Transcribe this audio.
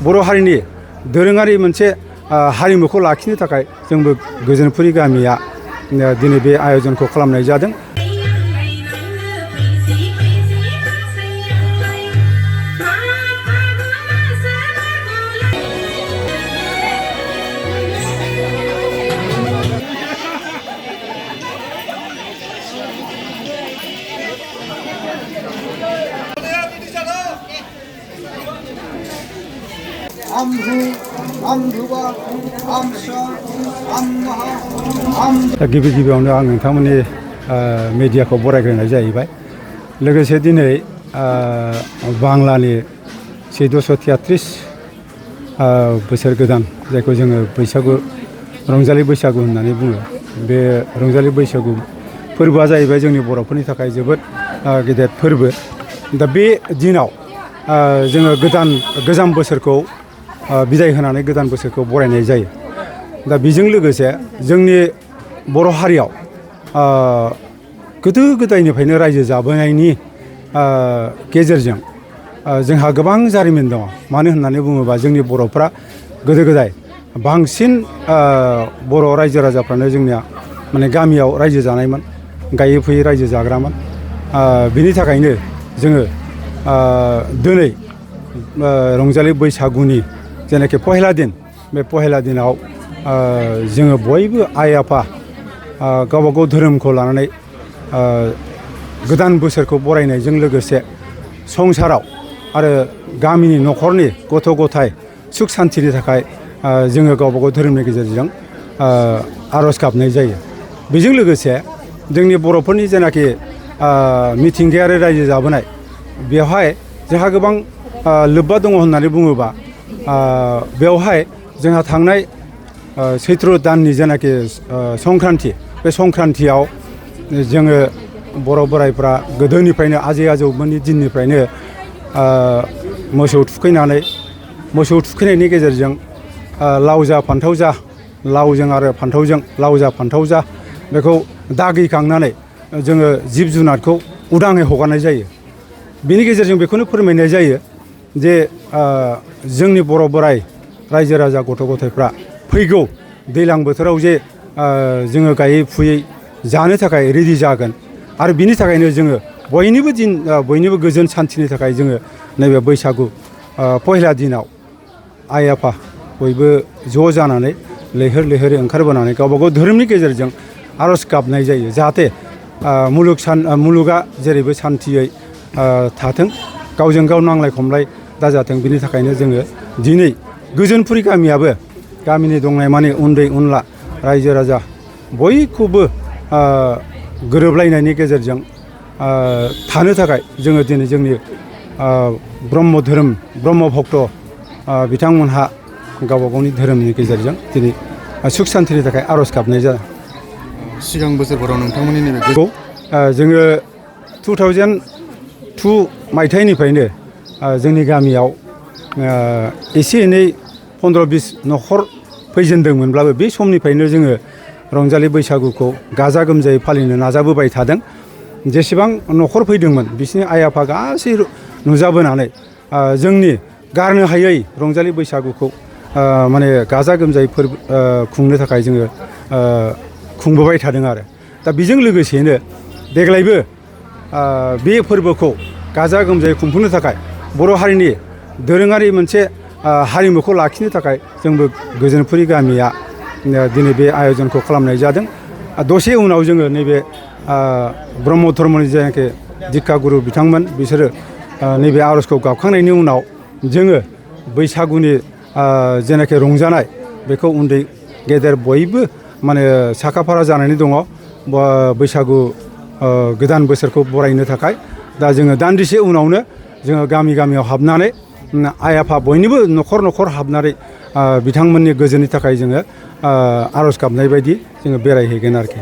बर' हारिनि दोरोङारि मोनसे हारिमुखौ लाखिनो थाखाय जोंबो गोजोनपुरि गामिया दिनै बे आयोजनखौ खालामनाय जादों। गिबि गिबियावनो आं नोंथांमोननि मिडियाखौ बरायग्रोनाय जाहैबाय। लोगोसे दिनै बांलानि 1433 बोसोर गोदान जायखौ जोङो बैसागु रंजालि बैसागु होननानै बुङो। बे रंजालि बैसागु फोरबोआ जाहैबाय जोंनि बर'फोरनि थाखाय जोबोद गेदेर फोरबो। दा बे दिनाव जोङो गोजाम बोसोरखौ बिदाय होनानै गोदान बोसोरखौ बरायनाय जायो। दा बेजों लोगोसे जोंनि बर' हारियाव गोदो गोदायनिफ्रायनो रायजो जाबोनायनि गेजेरजों जोंहा गोबां जारिमिन दङ। मानो होननानै बुङोबा जोंनि बर'फ्रा गोदो गोदाय बांसिन बर' रायजो राजाफ्रानो जोंनिया माने गामियाव रायजो जानायमोन, गायै फुयै रायजो जाग्रामोन। बिनि थाखायनो जोङो दिनै रंजालि बैसागुनि जेनाखि पहेला दिन, बे पहेला दिनाव जोङो बयबो आइ आफा गावबागाव धोरोमखौ लानानै गोदान बोसोरखौ बरायनायजों लोगोसे संसाराव आरो गामिनि न'खरनि गथ' गथाय सुख सान्तिनि थाखाय जोङो गावबागाव धोरोमनि गेजेरजों आर'ज गाबनाय जायो। बेजों लोगोसे जोंनि बर'फोरनि जेनाखि मिथिंगायारि रायजो जाबोनाय, बेवहाय जोंहा गोबां लोब्बा दङ होननानै बुङोबा बेवहाय जोंहा थांनाय सैत्र दाननि जेनाखि संक्रान्ति, बे संक्रान्तियाव जोङो बर' बोराइफ्रा गोदोनिफ्रायनो आजै आजौमोननि दिननिफ्रायनो मोसौ थुखैनायनि गेजेरजों लाव जा फान्थाव जा, लावजों आरो फान्थावजों लाव जा फान्थाव जा, बेखौ दागैखांनानै जोङो जिब जुनारखौ उदाङै हगारनाय जायो। बेनि गेजेरजों बेखौनो फोरमायनाय जायो जे जोंनि बर' बोराइ रायजो राजा गथ' गथायफ्रा फैगौ दैज्लां बोथोराव जे जोङो गायै फुयै जानो थाखाय रेडि जागोन। आरो बिनि थाखायनो जोङो बयनिबो गोजोन सान्तिनि थाखाय जोङो नैबे बैसागु पहेला दिनाव आइ आफा बयबो ज' जानानै लैहोर लैहोर ओंखारबोनानै गावबागाव धोरोमनि गेजेरजों आर'ज गाबनाय जायो। जाहाथे मुलुगा जेरैबो सान्तियै थाथों, गावजों गाव नांलाय खमलाय दाजाथों। बिनि थाखायनो जोङो दिनै गोजोनपुरि गामियाबो गामिनि दंनाय माने उन्दै उनला रायजो राजा बयखौबो गोरोबलायनायनि गेजेरजों थानो थाखाय जोङो दिनै जोंनि ब्रह्म धोरोम ब्रह्म भक्त बिथांमोनहा गावबा गावनि धोरोमनि गेजेरजों दिनै सुख सान्तिनि थाखाय आर'ज गाबनाय जादों। सिगां बोसोरफोराव नोंथांमोननि नैबे जोङो 2002 मायथाइनिफ्रायनो जोंनि गामियाव एसे एनै 15-20 न'खर फैजेनदोंमोनब्लाबो बे समनिफ्रायनो जोङो रंजालि बैसागुखौ गाजा गोमजायै फालिनो नाजाबोबाय थादों। जेसेबां न'खर फैदोंमोन बिसोरनि आइ आफा गासै नुजाबोनानै जोंनि गारनो हायै रंजालि बैसागुखौ माने गाजा गोमजायै खुंनो थाखाय जोङो खुंबोबाय थादों आरो। दा बेजों लोगोसेनो देग्लायबो बे फोरबोखौ गाजा गोमजायै खुंफुंनो थाखाय बर' हारिनि दोरोङारि मोनसे हारिमुखौ लाखिनो थाखाय जोंबो गोजोनपुरि गामिया दिनै बे आयोजनखौ खालामनाय जादों। दसे उनाव जोङो नैबे ब्रह्म धर्मनि जायनाखि दिक्षा गुरु बिथांमोन बिसोरो नैबे आर'जखौ गाबखांनायनि उनाव जोङो बैसागुनि जेनाखि रंजानाय बेखौ उन्दै गेदेर बयबो माने साखाफारा जानानै दङ बैसागु गोदान बोसोरखौ बरायनो थाखाय। दा जोङो दान्दिसे उनावनो जोङो गामियाव हाबनानै आइ आफा बयनिबो न'खर न'खर हाबनानै बिथांमोननि गोजोननि थाखाय जोङो आर'ज गाबनाय बायदि जोङो बेरायहैगोन आरोखि।